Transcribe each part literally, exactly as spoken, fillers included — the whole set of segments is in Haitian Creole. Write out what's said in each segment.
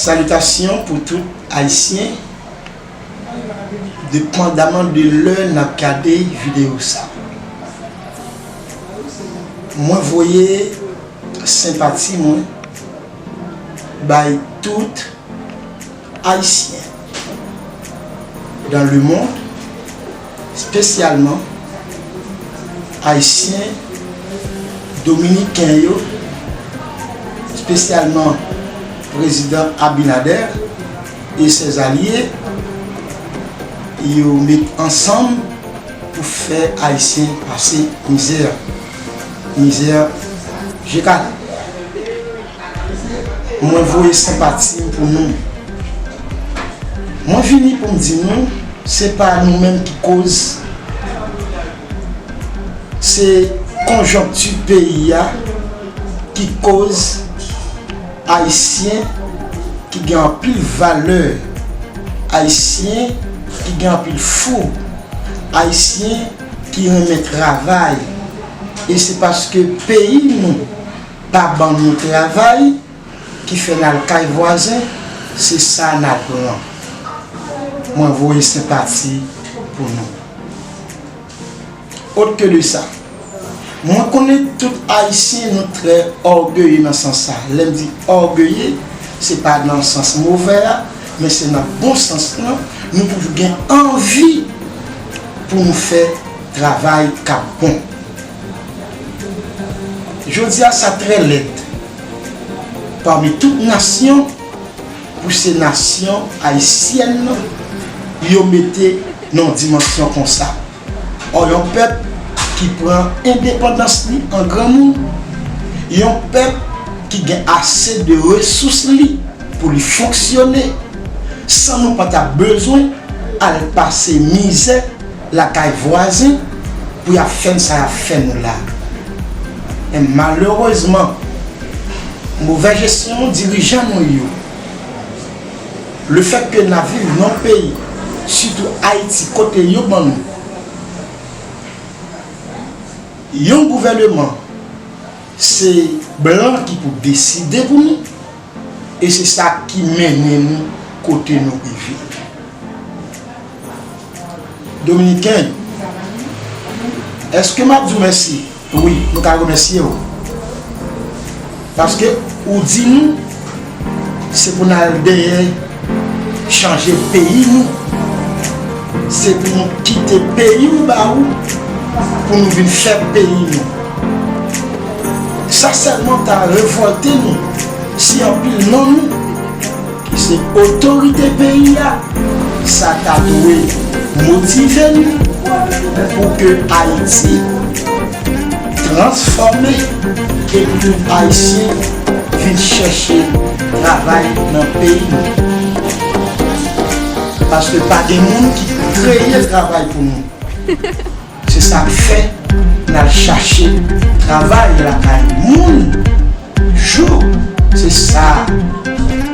Salitasyon pou tout Ayisyen, depandaman de lè n ap gade videyo sa. Mwen voye senpati mwen bay tout Ayisyen dans le monde, espesyalman Ayisyen dominiken yo, espesyalman Prezidan Abinader e ses alye, yo met ansanm pou fè Ayisyen pase mizè. Mizè je kale. Mwen voye senpati m pou nou. Mwen vini pou m di nou, se pa nou menm ki koz, se konjonkti peyi a ki koz Ayisyen ki gen anpil valè, Ayisyen ki gen anpil foug, Ayisyen ki renmen travay. E se paske peyi nou pa ban nou travay ki fè n al kay vwazen, se sa n al pran. Mwen voye senpati pou nou. Autre que de ça, mwen konnen tout Ayisyen nou trè ògeye nan sans sa. Lè m di ògeye, se pa nan sans movè a, men se nan bon sans lan. Nou toujou gen anvi pou nou fè travay k ap bon. Jodi a, sa trè lèd. Pami tout nasyon, pou se nasyon ayisyèn nan yo mete nan yon dimansyon konsa. Ò, yon pèp ki pran endepandans li an granmoun, yon pèp ki gen ase de resous li pou li fonksyone, san nou pa ta bezwen al pase mizè lakay vwazen pou y ap fè n sa y ap fè nou la. Men malerezman, movè jesyon dirijan nou yo, lefètke n ap viv nan yon peyi, sitou Ayiti, kote yo ban nou yon gouvèneman, se blan ki pou deside pou nou, e se sa ki mennen nou kote nou rive. Dominiken, èske m ap di w mèsi? Wi, nou ka remèsye w. Paske ou di nou, se pou n al dèyè chanje peyi nou. Se pou nou kite peyi w ba ou, pou nou vin fè peyi nou. Sa sèlman ta revòlte nou si anpil nan nou, ki se otorite peyi a, sa ta dwe motive nou pou ke Ayiti transfòme e pou tout Ayisyen vin chèche travay nan peyi nou. Paske pa gen moun ki kreye travay pou nou. Se sa k fè n al chache travay lakay moun. Jou, se sa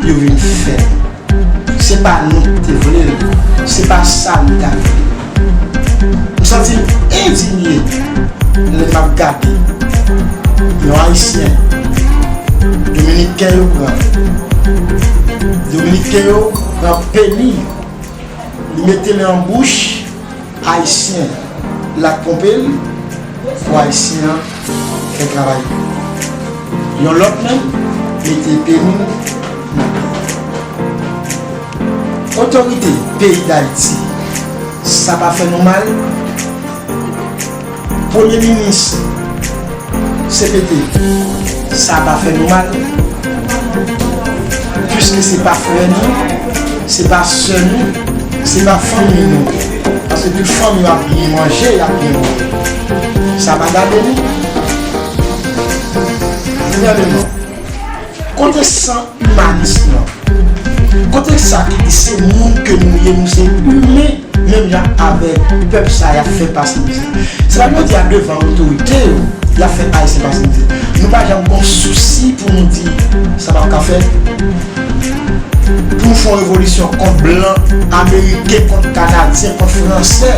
yo vin fè. Se pa nou ki te vle l, se pa sa nou ta vle. M santi m endinye lè m ap gade yon Ayisyen, Dominiken yo pran, Dominiken yo pran peni, li mete l nan bouch Ayisyen, l ap ponpe l pou Ayisyen an fè travay pou li. Yon lòt menm mete peni nan pye. Otorite peyi Dayiti, sa pa fè nou mal? Premye minis C P T, sa pa fè nou mal? Piske se pa frè nou, se pa sè nou, se pa fanmi nou. Paske tout fanmi yo ap byen manje, y ap byen bwè. Sa pa gade nou? Gouvèneman, kote san imanis lan? Kote sa ki di se moun ke nou ye, nou se imen, menm jan avèk pèp sa y ap fè pase mizè? Se pa jodi a devan otorite yo, y ap fè Ayisyen pase mizè. Nou pa janm gon sousi pou nou di sa p ap ka fèt. Pou nou fè yon revolisyon kont blan, ameriken, kont kanadyen, kont fransè.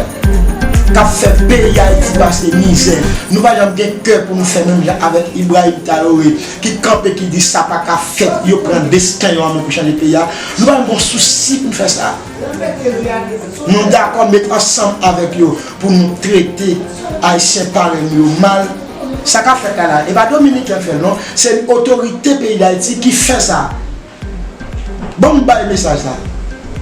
k ap fè peyi Ayiti pase mizè. Nou pa janm gen kè pou nou fè menm jan avèk Ibrahim Traoré, ki kanpe, ki di sa pa ka fèt, yo pran desten yo an men pou chanje peyi a. Nou pa janm gen sousi pou n fè sa. Nou dakò met ansanm avèk yo pou nou trete Ayisyen parèy nou yo mal. Sa k ap fèt la la, e pa Dominiken k fè l non, se otorite peyi Dayiti ki fè sa. Ban m bay mesaj sa.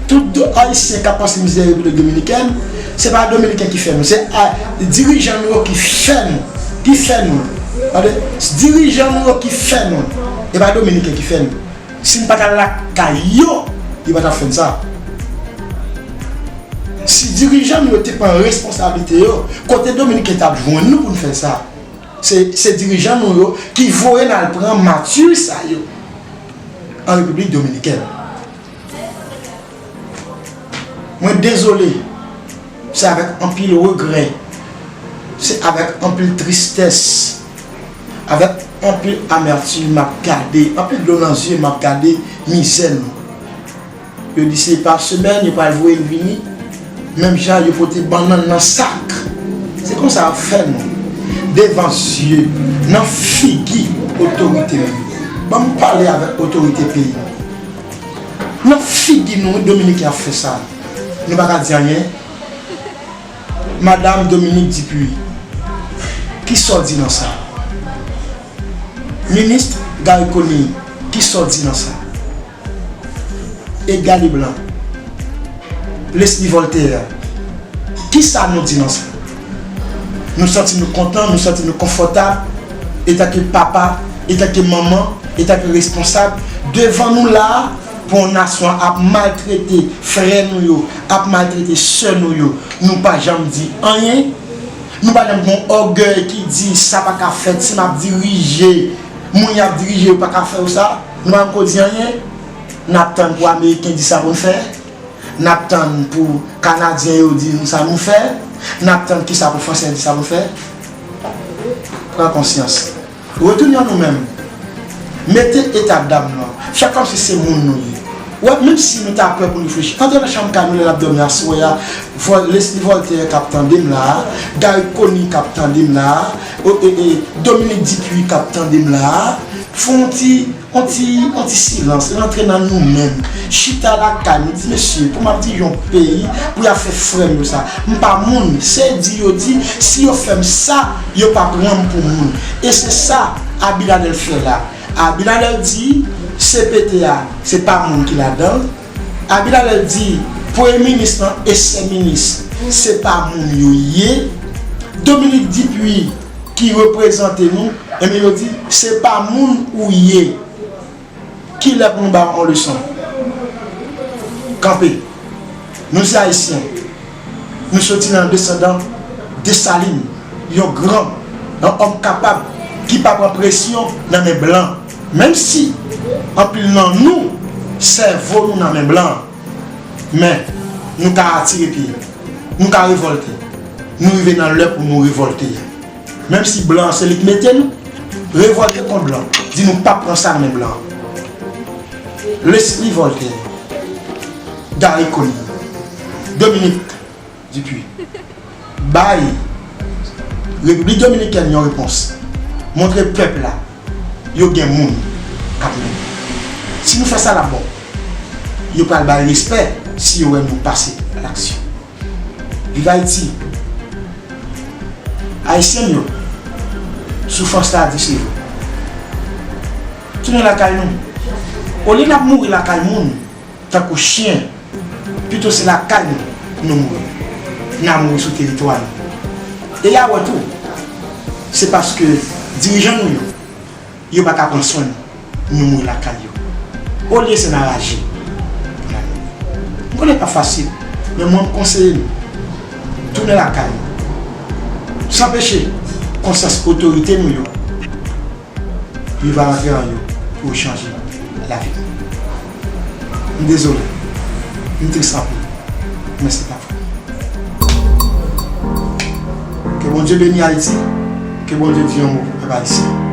Tout do-, Ayisyen k ap pase mizè Repiblik Dominikèn, se pa Dominiken ki fè nou, se a, dirijan nou yo ki fè nou, ki fè nou. Tande, dirijan nou yo ki fè nou, e pa Dominiken ki fè nou. Si n pa t al lakay yo, yo pa t ap fè n sa. Si dirijan nou yo te pran responsablite yo, kote Dominiken t ap jwenn nou pou n fè sa? Se, se dirijan nou yo ki voye n al pran mati sa yo an Repiblik Dominikèn. Mwen dezole, se avèk anpil regrè, se avèk anpil tristès, avèk anpil amètim m ap gade, anpil dlo nan zye m ap gade mizè nou. Yo di se pa semèn, yo pral voye n vini. Menm jan yo pote bannann nan sak. Se konsa yo fè nou. Devan zye, nan figi otorite nou. Ban m pale avèk otorite peyi nou. Nan figi nou, wi, Dominiken ap fè sa. Nou pa ka di anyen. Madam Dominique Dupuy, kisa w di nan sa? Minis Garry Conille, kisa w di nan sa? Edgard Leblanc, Leslie Voltaire, kisa nou di nan sa? Nou santi nou kontan, nou santi nou konfòtab, etanke papa, etanke manman, etanke responsab, devan nou la a, pou yon nasyon ap maltrete frè nou yo, ap maltrete sè nou yo, nou pa janm di anyen? Nou pa janm gen yon ògèy ki di sa pa ka fèt, si m ap dirije, moun y ap dirije yo pa ka fè yo sa? Nou pa janm ko di anyen? N ap tann pou Ameriken di sa pou n fè? N ap tann pou Kanadyen yo di nou sa nou fè? N ap tann kisa pou Fransè di sa pou n fè? Pran konsyans. Retounen an nou menm. Mete eta dam nan. Fè kòmsi se moun nou ye. Ou wè, menm si nou ta pè pou n reflechi, antre nan chanm kay nou lè n ap dòmi aswè a, Vol-, Leslie Voltaire k ap tande m la a, Garry Conille k ap tande m la a, o, e, e, Dominique Dupuy k ap tande m la a, fè yon ti, yon ti, yon ti silans, rantre nan nou menm, chita lakay nou, di, mesye, pou m ap dirije yon peyi, pou y ap fè frè m yo sa. M pa moun, se di yo di, si yo fè m sa, yo pa pran m pou moun. E se sa Abinader fè la. Abinader di, C P T a, se pa moun ki ladan l. Abinader di, premye minis lan e sè minis, se pa moun yo ye. Dominique Dupuy, ki reprezante nou, ebyen yo di, se pa moun ou ye. Kilè pou nou ba w yon leson? Kanpe. Nou se Ayisyen. Nou soti nan desandan Desalin, yon gran, yon òm kapab ki pa pran presyon nan men blan. Menm si anpil nan nou, sèvo nou nan men blan, men nou ka atire pye, nou ka revòlte. Nou rive nan lè pou nou revòlte a. Menm si blan an se li k mete nou, revòlte kont blan. Di nou p ap pran sa nan men blan an. Leslie Voltaire, Garry Conille, Dominique Dupuy, bay Repiblik Dominikèn yon repons. Montre pèp la yo gen moun k ap mennen. Si nou fè sa, l ap bon. Yo pral bay respè si yo wè nou pase a laksyon. Viv Ayiti! Ayisyen m yo, soufrans la di se vre. Tounen lakay nou. Olye n ap mouri lakay moun tankou chen, pito se lakay nou nou mouri. N a mouri sou teritwa nou. E y a wè tou, se paske dirijan nou yo, yo pa ka pran swen nou, nou mouri lakay yo. Olye se n a raje. M konnen pa fasil, men mwen m konseye nou, tounen lakay nou. San peche konsyans otorite nou yo, yo va rantre an yo pou yo chanje lavi nou. M dezole, m tris anpil, men se pa vre. Ke Bondye beni Ayiti, ke Bondye di yon mo pou pèp ayisyen.